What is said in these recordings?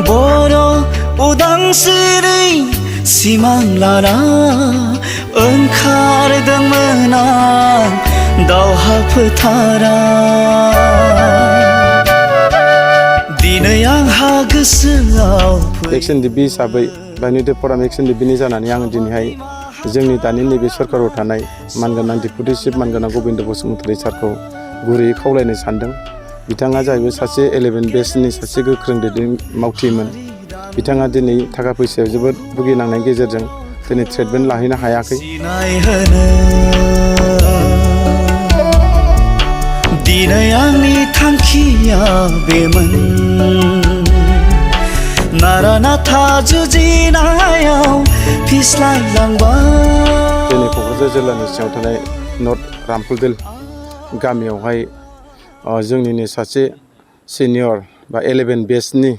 बर' उदांस्रि सिमां लाना ओंखारदोंमोन आं दावहा फोथाराव दिनै आंहा गोसोआव एक्सन डिबि हिसाबै बा निउटेड फराम एक्सन डिबिनि जानानै आं दिनैहाय जोंनि दानि नैबे सरकाराव थानाय मानगोनां डिपुटि चिफ मानगोनां गबिन्द बसुमतारी सारखौ गुरैयै खावलायनो सानदों। बिथाङा जाहैबाय सासे 11 बेचनि सासे गोख्रों मावथिमोन। बिथाङा दिनै थाखा फैसायाव जोबोद भुगिनांनायनि गेजेरजों दिनै ट्रिटमेन्ट लाहैनो हायाखै। दिनै आंनि थांखिया बेमोन नारा नाथा जुजिनायाव फिस्लायलांबाय। दिनै क'क्राझार जिल्लानि सिङाव थानाय नर्थ रामफलबिल गामियावहाय जोंनिनो सासे सिनियर बा 11 बेचनि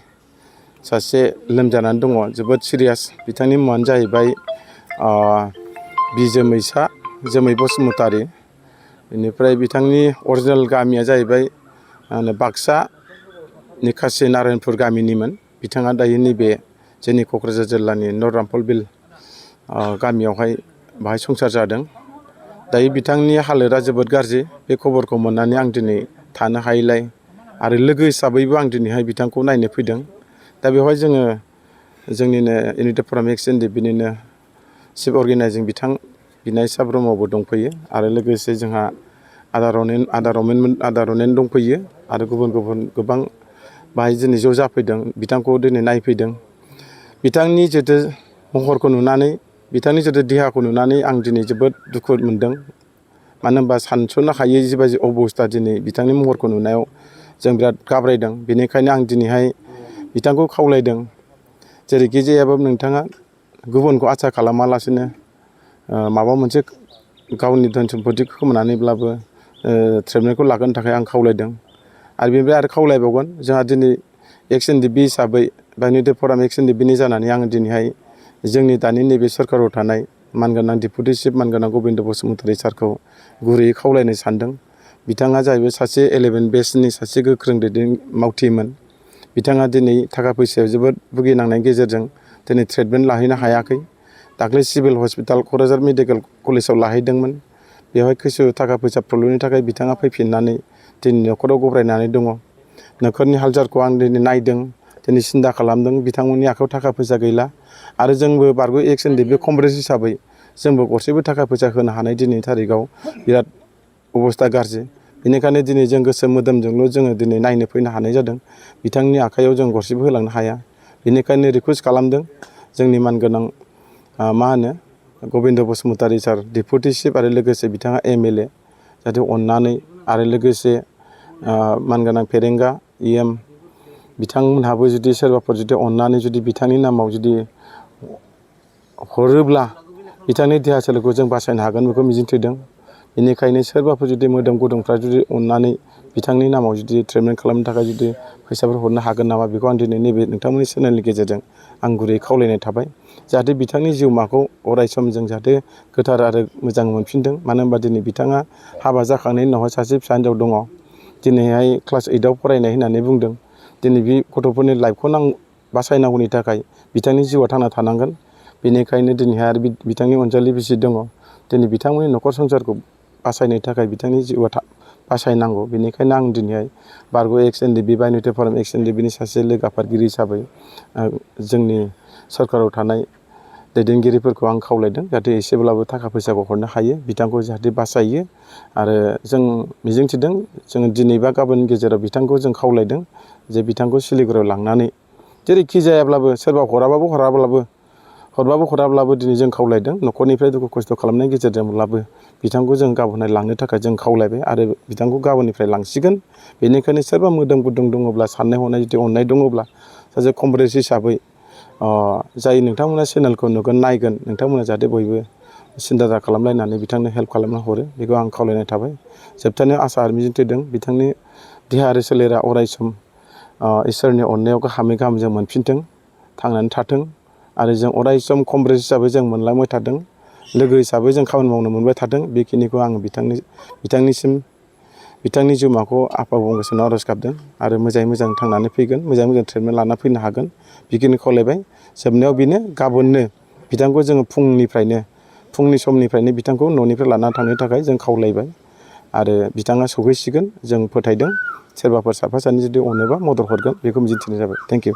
सासे लोमजानानै दङ, जोबोद सिरियास। बिथांनि मुङानो जाहैबाय बिजोमैसा जोमै बसुमतारी। बेनिफ्राय बिथांनि अरिजिनेल गामिया जाहैबाय बाक्सा निखासि नारायणपुर गामिनिमोन। बिथाङा दायो नैबे जोंनि क'क्राझार जिल्लानि नर्थ रामफलबिल गामियावहाय बाहाय संसार जादों। दायो बिथांनि हालोदा जोबोद गाज्रि। बे खबरखौ मोननानै आं दिनै थानो हायैलाय आरो लोगो हिसाबैबो आं दिनैहाय बिथांखौ नायनो फैदों। दा बेवहाय जोङो जोंनिनो इउनाइटेड फराम एक्सन डिबिनिनो चिफ अर्गेनाइजिं बिथां बिनायसा ब्रह्मबो दंफैयो आरो लोगोसे जोंहा आदा रनेन दंफैयो आरो गुबुन गुबुन गोबां बाहाय दिनै ज' जाफैदों, बिथांखौ दिनै नायफैदों। बिथांनि जितु महरखौ नुनानै, बिथांनि जितु देहाखौ नुनानै आं दिनै जोबोद दुखु मोनदों। मानो होनबा सानस'नो हायै जिबायदि अबस्था दिनै बिथांनि महरखौ नुनायाव जों बिराद गाब्रायदों। बेनिखायनो आं दिनैहाय बिथांखौ खावलायदों, जेरैखि जायाबाबो नोंथाङा गुबुनखौ आसा खालामालासिनो माबा मोनसे गावनि धोन सम्पति खोमानानैब्लाबो ट्रिटमेन्टखौ लागोनो थाखाय आं खावलायदों। आरो बेनिफ्राय आरो खावलायबावगोन, जोंहा दिनै एक्सन डिबि हिसाबै बा इउनाइटेड फराम एक्सन डिबिनि जानानै आङो दिनैहाय जोंनि दानि नैबे सरकाराव थानाय मानगोनां डिपुटि चिफ मानगोनां गबिन्द बसुमतारी सारखौ गुरैयै खावलायनो सानदों। बिथाङा जाहैबाय सासे 11 बेचनि सासे गोख्रों मावथिमोन। बिथाङा दिनै थाखा फैसायाव जोबोद भुगिनांनायनि गेजेरजों दिनै ट्रिटमेन्ट लाहैनो हायाखै। दाख्लै सिभिल हस्पिटाल क'क्राझार मेडिकेल कलेजाव लाहैदोंमोन। बेवहाय खैसो थाखा फैसा प्रब्लेमनि थाखाय बिथाङा फैफिननानै दिनै न'खराव गब्रायनानै दङ। न'खरनि हाल-सालखौ आं दिनै नायदों, दिनै सिन्था खालामदों। बिथांमोननि आखायाव थाखा फैसा गैला आरो जोंबो बारग' एक्सन डिबि कमरेड हिसाबै जोंबो गरसेबो थाखा फैसा होनो हानाय दिनैनि थारिखआव बिराद अबस्था गाज्रि। बेनिखायनो दिनै जों गोसो मोदोमजोंल' जोङो दिनै नायनो फैनो हानाय जादों। बिथांनि आखायाव जों गरसेबो होलांनो हाया। बेनिखायनो रिकुवेस्ट खालामदों जोंनि मानगोनां गबिन्द बसुमतारी सार डिपुटि चिफ आरो लोगोसे बिथाङा MLA जाहाथे अननानै आरो लोगोसे मानगोनां फेरेंगा EM बिथांमोनहाबो जुदि सोरबाफोर जुदि अननानै जुदि बिथांनि नामाव जुदि हरोब्ला बिथांनि देहा सोलेरखौ जों बासायनो हागोन बेखौ मिजिंथिदों। बेनिखायनो सोरबाफोर जुदि मोदोम गुदुंफ्रा जुदि अननानै बिथांनि नामाव जुदि ट्रिटमेन्ट खालामनो थाखाय जुदि फैसाफोर हरनो हागोन नामा, बेखौ आं दिनै नैबे नोंथांमोननि चेनेलनि गेजेरजों आं गुरै खावलायनाय थाबाय। जाहाथे बिथांनि जिउमाखौ अरायसम जों जाहाथे गोथार आरो मोजां मोनफिनदों। मानो होनबा दिनै बिथाङा हाबा जाखांनायनि उनावहाय सासे फिसा हिन्जाव दङ। दिनैहाय क्लास 8आव फरायनाय होननानै बुंदों। दिनै बे गथ'फोरनि लाइफखौ बासायनांगौनि थाखाय बिथांनि जिउआ थांना थानांगोन। बेनिखायनो दिनैहाय आरो बिथांनि अनजालि बिसि दङ। दिनै बिथांमोननि न'खर संसारखौ बासायनो थाखाय बिथांनि जिउआ बासायनांगौ। बेनिखायनो आं दिनैहाय बारग' एक्सन डिबि बा इउनाइटेड फराम एक्सन डिबिनि सासे लोगो आफादगिरि हिसाबै जोंनि सरकाराव थानाय दैदेनगिरिफोरखौ आं खावलायदों जाहाथे एसेब्लाबो थाखा फैसाखौ हरनो हायो, बिथांखौ जाहाथे बासायो। आरो जों मिजिंथिदों जोङो दिनै बा गाबोननि गेजेराव बिथांखौ जों खावलायदों जे बिथांखौ सिलिगुरियाव लांनानै जेरैखि जायाब्लाबो सोरबा हराब्लाबो दिनै जों खावलायदों न'खरनिफ्राय दुखु खस्थ' खालामनायनि गेजेरजोंब्लाबो बिथांखौ जों गाबोनहाय लांनो थाखाय जों खावलायबाय आरो बिथांखौ गाबोननिफ्राय लांसिगोन। बेनिखायनो सोरबा मोदोम गुदुं दङब्ला, साननाय हनाय जुदि अननाय दङब्ला सासे कमरेड हिसाबै जाय नोंथांमोना चेनेलखौ नुगोन, नायगोन, नोंथांमोना जाहाथे बयबो सिन्था दा खालामलायनानै बिथांनो हेल्प खालामना हरो, बेखौ आं खावलायनाय थाबाय। जोबथारनायाव आसा आरो मिजिंथिदों बिथांनि देहा आरो सोलेरा अरायसम इसोरनि अननायाव गाहामै गाहाम जों मोनफिनथों, थांनानै थाथों आरो जों अरायसम कमरेड हिसाबै जों मोनलांबाय थाथों, लोगो हिसाबै जों खामानि मावनो मोनबाय थाथों। बेखिनिखौ आं बिथांनिसिम बिथांनि जिउमाखौ आफा गंगेशनाव आर'ज गाबदों आरो मोजाङै मोजां थांनानै फैगोन मोजाङै मोजां ट्रिटमेन्ट लाना फैनो हागोन बेखिनि खावलायबाय जोबनायाव बेनो गाबोननो बिथांखौ जोङो फुंनि समनिफ्रायनो बिथांखौ न'निफ्राय लाना थांनो थाखाय जों खावलायबाय आरो बिथाङा सौहैसिगोन जों फोथायदों सोरबाफोर साफा सानै जुदि अनोबा मदद हरगोन बेखौ मिजिंथिनाय जाबाय थेंक इउ